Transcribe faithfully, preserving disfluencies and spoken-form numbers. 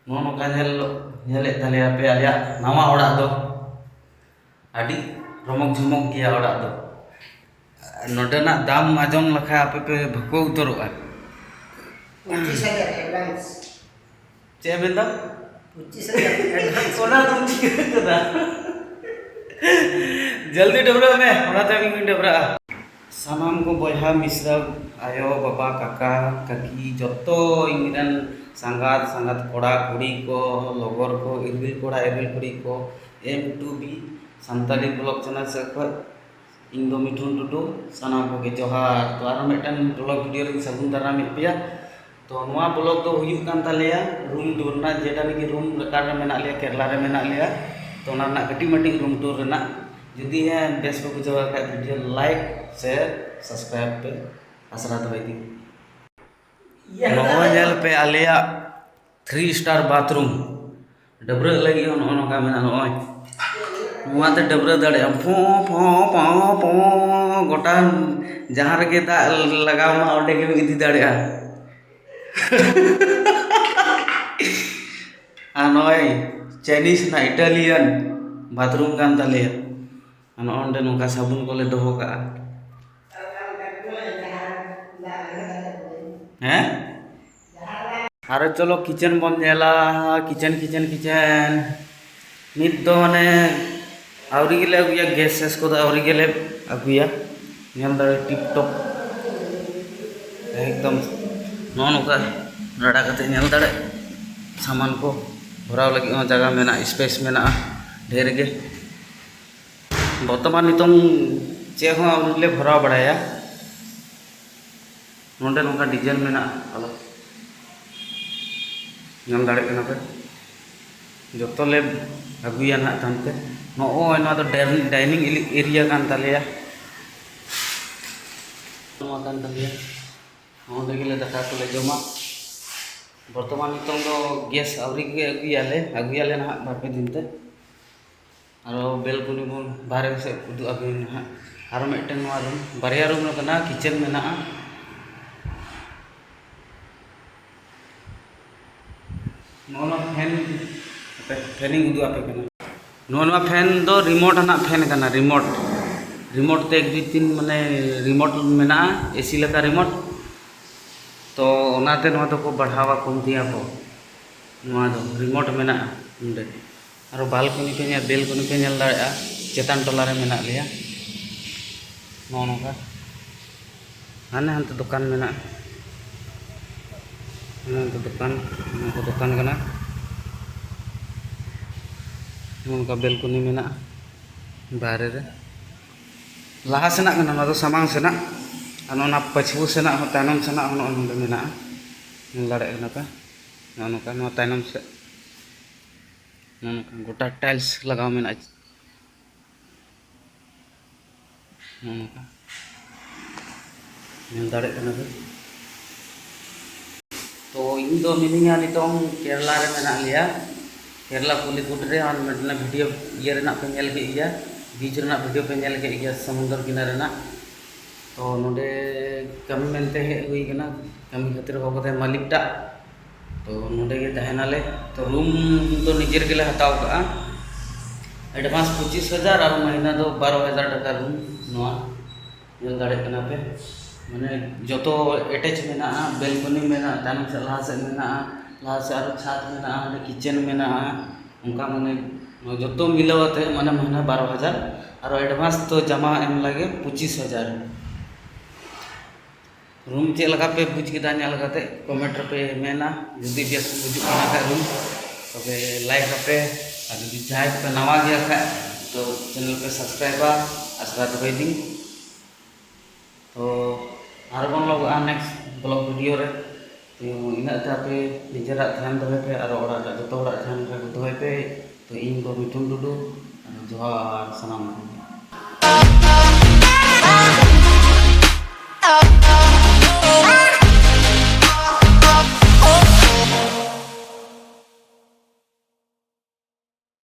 ᱱᱚᱜᱼᱚ ᱱᱚᱝᱠᱟ ᱧᱮᱞ, ᱧᱮᱞᱮᱫ ᱛᱟᱞᱮᱭᱟ ᱯᱮ ᱟᱞᱮᱭᱟᱜ ᱱᱟᱣᱟ ᱚᱲᱟᱜ ᱫᱚ᱾ ᱟᱹᱰᱤ ᱨᱚᱢᱚᱠ ᱡᱷᱚᱢᱚᱠ ᱜᱮᱭᱟ ᱚᱲᱟᱜ ᱫᱚ᱾ ᱱᱚᱰᱮᱱᱟᱜ ᱫᱟᱢ ᱟᱸᱡᱚᱢ ᱞᱮᱠᱷᱟᱱ ᱟᱯᱮ ᱯᱮ ᱵᱷᱟᱹᱠᱟᱹᱣ ᱩᱛᱟᱹᱨᱚᱜᱼᱟ᱾ ᱯᱚᱸᱪᱤᱥ ᱦᱟᱡᱟᱨ advance᱾ ᱪᱮᱫ ᱮ ᱢᱮᱱᱫᱟ? ᱯᱚᱸᱪᱤᱥ ᱦᱟᱡᱟᱨ advance᱾ ᱚᱱᱟ ᱫᱚᱢ ᱪᱤᱠᱟᱹ ᱠᱮᱫᱟ? ᱡᱚᱞᱫᱤ ᱰᱟᱹᱵᱽᱨᱟᱹᱜ ᱢᱮ, ᱚᱱᱟᱛᱮ ᱤᱧ ᱦᱚᱸᱧ ᱰᱟᱹᱵᱽᱨᱟᱹᱜᱼᱟ᱾ ᱥᱟᱱᱟᱢ ᱠᱚ ᱵᱚᱭᱦᱟ ᱢᱤᱥᱨᱟ, ᱟᱭᱳ ᱵᱟᱵᱟ ᱠᱟᱠᱟ ᱠᱟᱠᱤ, ᱡᱚᱛᱚ ᱤᱧ ᱨᱮᱱ ᱥᱟᱸᱜᱟᱛ ᱥᱟᱸᱜᱟᱛ ᱠᱚᱲᱟ ᱠᱩᱲᱤ ᱠᱚ, ᱞᱚᱜᱚᱨ ᱠᱚ, ᱤᱨᱤᱞ ᱠᱚᱲᱟ ᱤᱨᱤᱞ ᱠᱩᱲᱤ ᱠᱚ, M two B Santali vlog channel ᱥᱮᱫ ᱠᱷᱚᱱ ᱤᱧ ᱫᱚ ᱢᱤᱴᱷᱩᱱ ᱴᱩᱰᱩ, ᱥᱟᱱᱟᱢ ᱠᱚᱜᱮ ᱡᱚᱦᱟᱨ᱾ ᱛᱚ ᱟᱨᱦᱚᱸ ᱢᱤᱫᱴᱟᱝ vlog video ᱨᱤᱧ ᱥᱟᱹᱜᱩᱱ ᱫᱟᱨᱟᱢᱮᱫ ᱯᱮᱭᱟ᱾ ᱛᱚ ᱱᱚᱣᱟ vlog ᱫᱚ ᱦᱩᱭᱩᱜ ᱠᱟᱱ ᱛᱟᱞᱮᱭᱟ room tour ᱨᱮᱱᱟᱜ, ᱡᱮᱴᱟ ᱱᱟᱠᱤ room ᱞᱮᱠᱟ ᱨᱮ ᱢᱮᱱᱟᱜ ᱞᱮᱭᱟ, ᱠᱮᱨᱞᱟ ᱨᱮ ᱢᱮᱱᱟᱜ ᱞᱮᱭᱟ᱾ ᱛᱚ ᱚᱱᱟ ᱨᱮᱱᱟᱜ ᱠᱟᱹᱴᱤᱡ ᱢᱟᱹᱴᱤᱡ room tour ᱨᱮᱱᱟᱜ᱾ ᱡᱩᱫᱤ ᱦᱮᱸ ᱵᱮᱥ ᱯᱮ ᱵᱩᱡᱷᱟᱹᱣ ᱠᱷᱟᱡ video like, share, subscribe ᱯᱮ ᱟᱥᱨᱟ ᱫᱚᱦᱚᱭ ᱫᱤᱧ᱾ ᱱᱚᱜᱼᱚᱭ ᱧᱮᱞ ᱯᱮ ᱟᱞᱮᱭᱟᱜ three star bathroom᱾ ᱰᱟᱹᱵᱽᱨᱟᱹᱜ ᱞᱟᱹᱜᱤᱫ ᱦᱚᱸ ᱱᱚᱜᱼᱚ ᱱᱚᱝᱠᱟ ᱢᱮᱱᱟᱜᱼᱟ᱾ ᱱᱚᱜᱼᱚᱭ ᱱᱚᱣᱟᱛᱮ ᱰᱟᱹᱵᱽᱨᱟᱹ ᱫᱟᱲᱮᱭᱟᱜᱼᱟᱢ᱾ ᱯᱷᱚᱸ, ᱯᱷᱚᱸ, ᱯᱷᱚᱸ, ᱯᱷᱚᱸ, ᱜᱚᱴᱟ ᱡᱟᱦᱟᱸ ᱨᱮᱜᱮ ᱫᱟᱜ ᱞᱟᱜᱟᱣ ᱟᱢᱟ, ᱚᱸᱰᱮ ᱜᱮᱢ ᱤᱫᱤ ᱫᱟᱲᱮᱭᱟᱜᱼᱟ᱾ ᱟᱨ ᱱᱚᱜᱼᱚᱭ Chinese ᱨᱮᱱᱟᱜ Italian bathroom ᱠᱟᱱ ᱛᱟᱞᱮᱭᱟ᱾ ᱟᱨ ᱱᱚᱜᱼᱚ ᱱᱚᱸᱰᱮ ᱱᱚᱝᱠᱟ ᱥᱟᱵᱚᱱ ᱠᱚᱞᱮ ᱫᱚᱦᱚ ᱠᱟᱜᱼᱟ᱾ ᱦᱮᱸ? ᱟᱨᱚ ᱪᱚᱞᱚ kitchen ᱵᱚᱱ ᱧᱮᱞᱟ᱾ Kitchen, kitchen, kitchen᱾ ᱱᱤᱛ ᱫᱚ ᱢᱟᱱᱮ ᱟᱹᱣᱨᱤ ᱜᱮᱞᱮ ᱟᱹᱜᱩᱭᱟ, gas ᱥᱮᱥ ᱠᱚᱫᱚ ᱟᱹᱣᱨᱤ ᱜᱮᱞᱮ ᱟᱹᱜᱩᱭᱟ᱾ ᱧᱮᱞ ᱫᱟᱲᱮ tip top ᱮᱠᱫᱚᱢ ᱱᱚᱜᱼᱚ ᱱᱚᱝᱠᱟ ᱨᱟᱲᱟ ᱠᱟᱛᱮ ᱧᱮᱞ ᱫᱟᱲᱮ, ᱥᱟᱢᱟᱱ ᱠᱚ ᱵᱷᱚᱨᱟᱣ ᱞᱟᱹᱜᱤᱫ ᱦᱚᱸ ᱡᱟᱭᱜᱟ ᱢᱮᱱᱟᱜᱼᱟ, space ᱢᱮᱱᱟᱜᱼᱟ ᱰᱷᱮᱨ ᱜᱮ᱾ ᱵᱚᱨᱛᱚᱢᱟᱱ ᱱᱤᱛᱚᱝ ᱪᱮᱫ ᱦᱚᱸ ᱟᱹᱣᱨᱤ ᱞᱮ ᱵᱷᱚᱨᱟᱣ ᱵᱟᱲᱟᱭᱟ᱾ ᱱᱚᱰᱮ ᱱᱚᱝᱠᱟ design ᱢᱮᱱᱟᱜᱼᱟ, ᱟᱞᱚ ᱧᱮᱞ ᱫᱟᱲᱮᱭᱟᱜ ᱠᱟᱱᱟ ᱯᱮ᱾ ᱡᱚᱛᱚ ᱞᱮ ᱟᱹᱜᱩᱭᱟ ᱱᱟᱦᱟᱜ ᱛᱟᱭᱚᱢ ᱛᱮ᱾ ᱱᱚᱜᱼᱚᱭ ᱱᱚᱣᱟ ᱫᱚ dining, dining area ᱠᱟᱱ ᱛᱟᱞᱮᱭᱟ᱾ ᱱᱚᱣᱟ ᱠᱟᱱ ᱛᱟᱞᱮᱭᱟ, ᱱᱚᱰᱮ ᱜᱮᱞᱮ ᱫᱟᱠᱟ ᱠᱚᱞᱮ ᱡᱚᱢᱟ᱾ ᱵᱚᱨᱛᱚᱢᱟᱱ ᱱᱤᱛᱚᱝ ᱫᱚ gas ᱟᱹᱣᱨᱤ ᱜᱮ ᱟᱹᱜᱩᱭᱟᱞᱮ, ᱟᱹᱜᱩᱭᱟᱞᱮ ᱱᱟᱦᱟᱜ ᱵᱟᱨ ᱯᱮ ᱫᱤᱱ ᱛᱮ᱾ ᱟᱨᱚ balcony ᱵᱚᱱ ᱵᱟᱦᱨᱮ ᱥᱮᱫ ᱩᱫᱩᱜ ᱟᱹᱵᱤᱱ ᱱᱟᱦᱟᱜ᱾ ᱟᱨᱚ ᱢᱤᱫᱴᱮᱱ ᱱᱚᱣᱟ room, ᱵᱟᱨᱭᱟ room ᱨᱮ ᱠᱟᱱᱟ, kitchen ᱢᱮᱱᱟᱜᱼᱟ᱾ ᱱᱚᱜᱼᱚ ᱱᱚᱣᱟ ᱯᱷᱮᱱ, ᱦᱟᱯᱮ, ᱯᱷᱮᱱᱤᱧ ᱩᱫᱩᱜ ᱟᱯᱮ ᱠᱟᱱᱟ᱾ ᱱᱚᱜᱼᱚ ᱱᱚᱣᱟ ᱯᱷᱮᱱ ᱫᱚ ᱨᱤᱢᱳᱴ ᱟᱱᱟᱜ ᱯᱷᱮᱱ ᱠᱟᱱᱟ, ᱨᱤᱢᱳᱴ᱾ ᱨᱤᱢᱳᱴ ᱛᱮ ᱮᱠ ᱫᱩᱭ ᱛᱤᱱ, ᱢᱟᱱᱮ, ᱨᱤᱢᱳᱴ ᱢᱮᱱᱟᱜᱼᱟ, ᱮᱥᱤ ᱞᱮᱠᱟ ᱨᱤᱢᱳᱴ᱾ ᱛᱚ ᱚᱱᱟᱛᱮ ᱱᱚᱣᱟ ᱫᱚᱠᱚ ᱵᱟᱲᱦᱟᱣᱟ, ᱠᱚᱢ ᱫᱤᱭᱟ ᱠᱚ᱾ ᱱᱚᱣᱟ ᱫᱚ ᱨᱤᱢᱳᱴ ᱢᱮᱱᱟᱜᱼᱟ ᱱᱚᱰᱮ᱾ ᱟᱨᱚ ᱵᱟᱞᱠᱚᱱᱤ ᱯᱮ ᱧᱮᱞ, ᱵᱮᱞᱠᱚᱱᱤ ᱯᱮ ᱧᱮᱞ ᱫᱟᱲᱮᱭᱟᱜᱼᱟ, ᱪᱮᱛᱟᱱ ᱴᱚᱞᱟ ᱨᱮ ᱢᱮᱱᱟᱜ ᱞᱮᱭᱟ᱾ ᱱᱚᱜᱼᱚ ᱱᱚᱝᱠᱟ ᱦᱟᱱᱮ ᱦᱟᱱᱛᱮ ᱫᱚᱠᱟᱱ ᱢᱮᱱᱟᱜᱼᱟ, ᱦᱟᱱᱮ ᱦᱟᱱᱛᱮ ᱫᱚᱠᱟᱱ, ᱱᱚᱣᱟ ᱠᱚ ᱫᱚᱠᱟᱱ ᱠᱟᱱᱟ᱾ ᱱᱚᱝᱠᱟ ᱵᱮᱞᱠᱚᱱᱤ ᱢᱮᱱᱟᱜᱼᱟ ᱵᱟᱦᱨᱮ ᱨᱮ, ᱞᱟᱦᱟ ᱥᱮᱱᱟᱜ ᱠᱟᱱᱟ, ᱱᱚᱣᱟ ᱫᱚ ᱥᱟᱢᱟᱝ ᱥᱮᱱᱟᱜ᱾ ᱟᱨ ᱱᱚᱣᱟ ᱯᱟᱹᱪᱷᱩ ᱥᱮᱱᱟᱜ ᱦᱚᱸ, ᱛᱟᱭᱱᱚᱢ ᱥᱮᱱᱟᱜ ᱦᱚᱸ ᱱᱚᱜᱼᱚᱭ ᱱᱚᱰᱮ ᱢᱮᱱᱟᱜᱼᱟ, ᱧᱮᱞ ᱫᱟᱲᱮᱭᱟᱜ ᱠᱟᱱᱟ ᱯᱮ᱾ ᱱᱚᱜᱼᱚ ᱱᱚᱝᱠᱟ, ᱱᱚᱣᱟ ᱛᱟᱭᱱᱚᱢ ᱥᱮᱫ ᱱᱚᱜᱼᱚ ᱱᱚᱝᱠᱟ ᱜᱚᱴᱟ ᱴᱟᱭᱤᱞᱥ ᱞᱟᱜᱟᱣ ᱢᱮᱱᱟᱜᱼᱟ᱾ ᱱᱚᱜᱼᱚ ᱱᱚᱝᱠᱟ ᱧᱮᱞ ᱫᱟᱲᱮᱭᱟᱜ ᱠᱟᱱᱟ ᱯᱮ᱾ ᱛᱚ ᱤᱧ ᱫᱚ ᱢᱤᱱᱟᱹᱧᱟ ᱱᱤᱛᱚᱝ ᱠᱮᱨᱞᱟ ᱨᱮ ᱢᱮᱱᱟᱜ ᱞᱮᱭᱟ, ᱠᱮᱨᱞᱟ ᱠᱚᱞᱤᱠᱩᱴ ᱨᱮ᱾ ᱟᱨ ᱢᱤᱫᱴᱮᱱ ᱵᱷᱤᱰᱤᱭᱳ ᱤᱭᱟᱹ ᱨᱮᱱᱟᱜ ᱯᱮ ᱧᱮᱞ ᱠᱮᱫ ᱜᱮᱭᱟ, ᱵᱤᱪ ᱨᱮᱱᱟᱜ ᱵᱷᱤᱰᱤᱭᱳ ᱯᱮ ᱧᱮᱞ ᱠᱮᱫ ᱜᱮᱭᱟ, ᱥᱚᱢᱩᱫᱚᱨ ᱠᱤᱱᱟᱨ ᱨᱮᱱᱟᱜ᱾ ᱛᱚ ᱱᱚᱰᱮ ᱠᱟᱹᱢᱤ ᱢᱮᱱᱛᱮ ᱦᱮᱡ ᱦᱩᱭ ᱠᱟᱱᱟ, ᱠᱟᱹᱢᱤ ᱠᱷᱟᱹᱛᱤᱨ ᱦᱚᱦᱚ ᱠᱟᱫᱟᱭ ᱢᱟᱹᱞᱤᱠ ᱴᱟᱜ᱾ ᱛᱚ ᱱᱚᱰᱮ ᱜᱮ ᱛᱟᱦᱮᱱᱟᱞᱮ᱾ ᱛᱚ ᱨᱩᱢ ᱫᱚ ᱱᱤᱡᱮᱨ ᱜᱮᱞᱮ ᱦᱟᱛᱟᱣ ᱠᱟᱜᱼᱟ, ᱮᱰᱵᱷᱟᱱᱥ ᱯᱚᱸᱪᱤᱥ ᱦᱟᱡᱟᱨ ᱟᱨ ᱢᱟᱹᱦᱱᱟᱹ ᱫᱚ ᱵᱟᱨᱚ ᱦᱟᱡᱟᱨ ᱴᱟᱠᱟ ᱨᱩᱢ᱾ ᱱᱚᱣᱟ ᱧᱮᱞ ᱫᱟᱲᱮᱭᱟᱜ ᱠᱟᱱᱟ ᱯᱮ, ᱢᱟᱱᱮ ᱡᱚᱛᱚ ᱮᱴᱮᱪ ᱢᱮᱱᱟᱜᱼᱟ, ᱵᱮᱞᱠᱚᱱᱤ ᱢᱮᱱᱟᱜᱼᱟ, ᱛᱟᱭᱱᱚᱢ ᱥᱮᱫ ᱞᱟᱦᱟ ᱥᱮᱫ ᱢᱮᱱᱟᱜᱼᱟ, ᱞᱟᱦᱟ ᱥᱮᱫ ᱟᱨᱚ ᱪᱷᱟᱫᱽ ᱢᱮᱱᱟᱜᱼᱟ, ᱚᱸᱰᱮ ᱠᱤᱪᱮᱱ ᱢᱮᱱᱟᱜᱼᱟ᱾ ᱚᱱᱠᱟ ᱢᱟᱱᱮ ᱡᱚᱛᱚ ᱢᱤᱞᱟᱹᱣ ᱟᱛᱮ ᱢᱟᱱᱮ ᱢᱟᱹᱦᱱᱟᱹ ᱵᱟᱨᱚ ᱦᱟᱡᱟᱨ, ᱟᱨᱚ ᱮᱰᱵᱷᱟᱱᱥ ᱫᱚ ᱡᱟᱢᱟ ᱮᱢ ᱞᱟᱹᱜᱤᱫ ᱯᱚᱸᱪᱤᱥ ᱦᱟᱡᱟᱨ᱾ ᱨᱩᱢ ᱪᱮᱫ ᱞᱮᱠᱟ ᱯᱮ ᱵᱩᱡᱽ ᱠᱮᱫᱟ ᱧᱮᱞ ᱠᱟᱛᱮ ᱠᱚᱢᱮᱱᱴ ᱨᱮᱯᱮ ᱢᱮᱱᱟ᱾ ᱡᱩᱫᱤ ᱵᱮᱥ ᱵᱩᱡᱩᱜ ᱠᱟᱱᱟ ᱠᱷᱟᱡ ᱨᱩᱢ, ᱛᱚᱵᱮ ᱞᱟᱭᱤᱠ ᱟᱯᱮ, ᱟᱨ ᱡᱩᱫᱤ ᱡᱟᱦᱟᱸᱭ ᱠᱚᱯᱮ ᱱᱟᱣᱟ ᱜᱮᱭᱟ ᱠᱷᱟᱡ ᱛᱚ ᱪᱮᱱᱮᱞ ᱯᱮ ᱥᱟᱵᱥᱠᱨᱟᱭᱤᱵᱟ, ᱟᱥᱨᱟ ᱫᱚᱦᱚᱭ ᱫᱤᱧ᱾ ᱛᱚ ᱟᱨ ᱵᱚᱱ ᱞᱚᱜᱚᱜᱼᱟ ᱱᱮᱠᱥᱴ ᱵᱞᱚᱜ ᱵᱷᱤᱰᱤᱭᱳ ᱨᱮ᱾ ᱛᱚ ᱤᱱᱟᱹᱜ ᱛᱮ ᱟᱯᱮ ᱱᱤᱡᱮᱨᱟᱜ ᱫᱷᱮᱭᱟᱱ ᱫᱚᱦᱚᱭ ᱯᱮ, ᱟᱨ ᱚᱲᱟᱜ ᱨᱮ ᱡᱚᱛᱚ ᱦᱚᱲᱟᱜ ᱫᱷᱮᱭᱟᱱ ᱨᱮ ᱫᱚᱦᱚᱭ ᱯᱮ᱾ ᱛᱚ ᱤᱧ ᱫᱚ ᱢᱤᱴᱷᱩᱱ ᱴᱩᱰᱩ, ᱡᱚᱦᱟᱨ ᱥᱟᱱᱟᱢ ᱠᱚ᱾